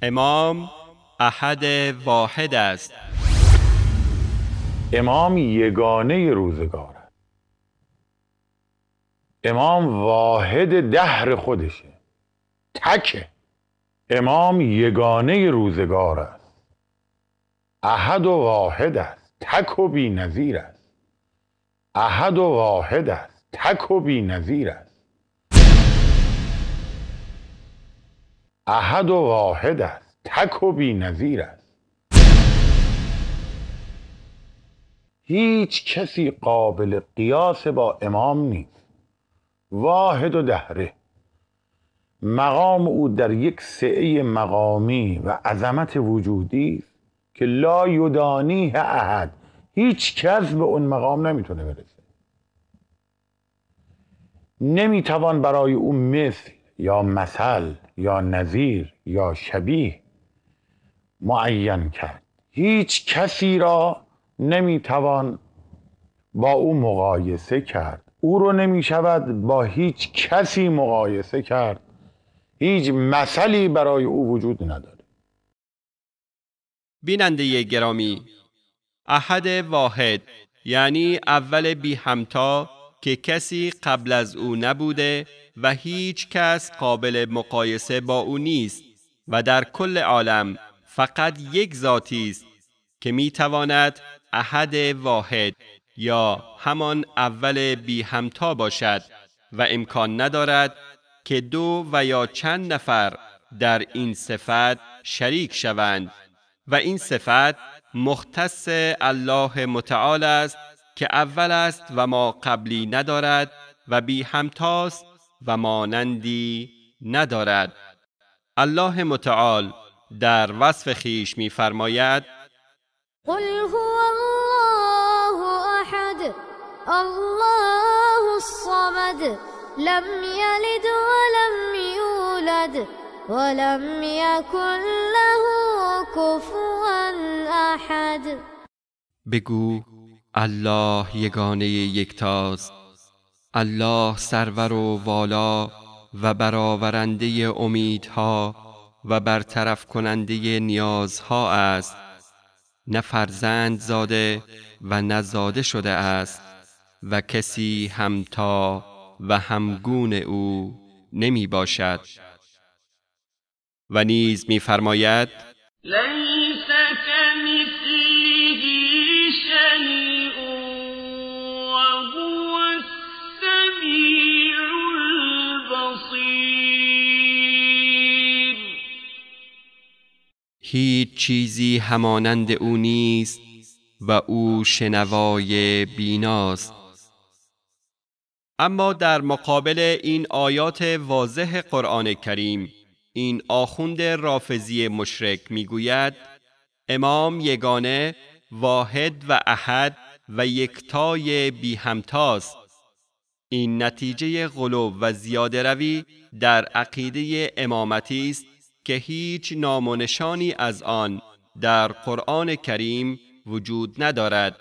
امام احد واحد است. امام یگانه روزگار است. امام واحد دهر خودشه، تکه. امام یگانه روزگار است، احد و واحد است، تک و بی نظیر است. احد و واحد است، تک و بی نظیر است. احد و واحد است، تک و بی نظیر است. هیچ کسی قابل قیاس با امام نیست. واحد و دهره. مقام او در یک سعه مقامی و عظمت وجودی است که لا یدانیه احد، هیچ کس به اون مقام نمیتونه برسه. نمیتوان برای او مثل یا مثل یا نظیر یا شبیه معین کرد. هیچ کسی را نمیتوان با او مقایسه کرد. او رو نمیشود با هیچ کسی مقایسه کرد. هیچ مثلی برای او وجود نداره. بیننده گرامی، احد واحد یعنی اول بی همتا که کسی قبل از او نبوده و هیچ کس قابل مقایسه با او نیست و در کل عالم فقط یک ذاتی است که میتواند احد واحد یا همان اول بی همتا باشد و امکان ندارد که دو و یا چند نفر در این صفت شریک شوند و این صفت مختص الله متعال است که اول است و ما قبلی ندارد و بی همتاست و مانندی ندارد. الله متعال در وصف خویش می‌فرماید: قل هو الله احد الله الصمد لم یلد ولم یولد ولم یکن له کفوا احد. بگو الله یگانه یکتاست، الله سرور و والا و برآورنده امیدها و برطرف کننده نیازها است، نه فرزند زاده و نه زاده شده است و کسی همتا و همگون او نمی باشد. و نیز می فرماید: لیس کمثله شیء وهو السمیع البصیر. هیچ چیزی همانند او نیست و او شنوای بیناست. اما در مقابل این آیات واضح قرآن کریم، این آخوند رافضی مشرک میگوید امام یگانه، واحد و احد و یکتای بی همتاست. این نتیجه غلو و زیاده روی در عقیده امامتی است که هیچ نام و نشانی از آن در قرآن کریم وجود ندارد.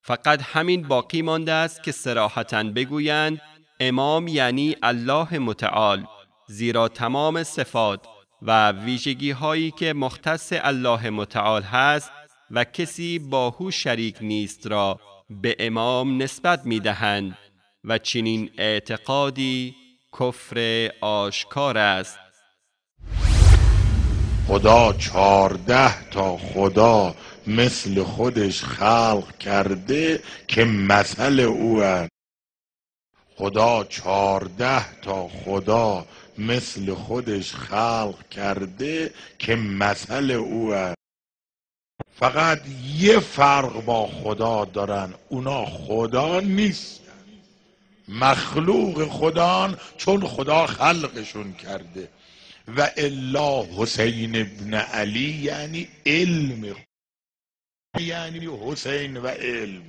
فقط همین باقی مانده است که صراحتاً بگویند امام یعنی الله متعال، زیرا تمام صفات و ویژگی هایی که مختص الله متعال هست و کسی با او شریک نیست را به امام نسبت می دهند و چنین اعتقادی کفر آشکار است. خدا 14 تا خدا مثل خودش خلق کرده که مثل او هست. خدا 14 تا خدا مثل خودش خلق کرده که مثل او هست. فقط یه فرق با خدا دارن، اونا خدا نیست، مخلوق خدان، چون خدا خلقشون کرده. و الا حسین ابن علی یعنی علم، یعنی حسین و علم.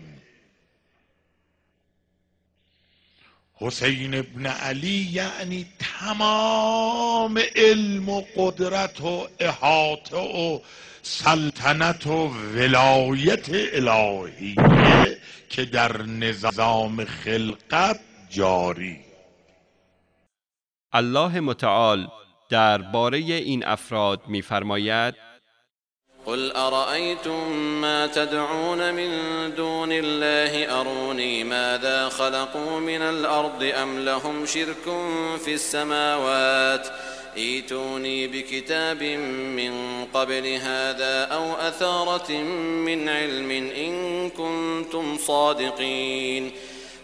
حسین ابن علی یعنی تمام علم و قدرت و احاطه و سلطنت و ولایت الهیه که در نظام خلقت جاری. الله متعال درباره این افراد می‌فرماید: قل أرأيتم ما تدعون من دون الله أروني ماذا خلقوا من الأرض أم لهم شرك في السماوات ائتوني بكتاب من قبل هذا أو أثارة من علم إن كنتم صادقين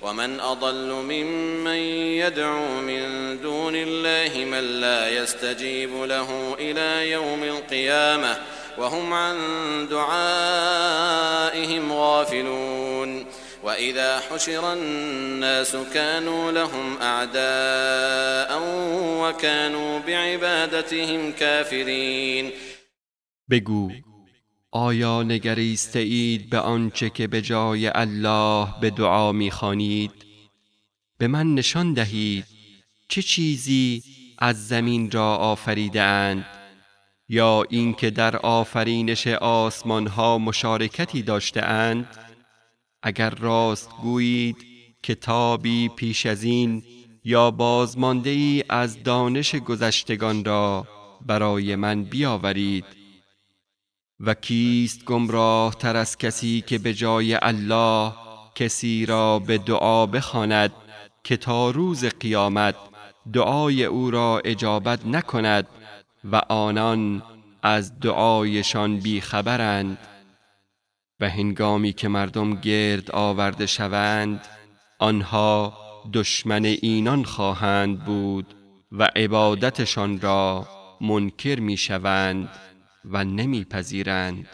ومن أضل ممن يدعو من دون الله من لا يستجيب له إلى يوم القيامة وهم عن دعائهم غافلون وإذا حشر الناس كانوا لهم أعداء وكانوا بعبادتهم كافرين. بگو آیا نگریسته اید به آنچه که به جای الله به دعا می‌خوانید؟ به من نشان دهید چه چیزی از زمین را آفریده اند، یا اینکه در آفرینش آسمانها مشارکتی داشته اند؟ اگر راست گویید کتابی پیش از این یا بازمانده ای از دانش گذشتگان را برای من بیاورید. و کیست گمراه تر از کسی که به جای الله کسی را به دعا بخواند که تا روز قیامت دعای او را اجابت نکند و آنان از دعایشان بیخبرند. و هنگامی که مردم گرد آورده شوند آنها دشمن اینان خواهند بود و عبادتشان را منکر می شوند و نمیپذیرند.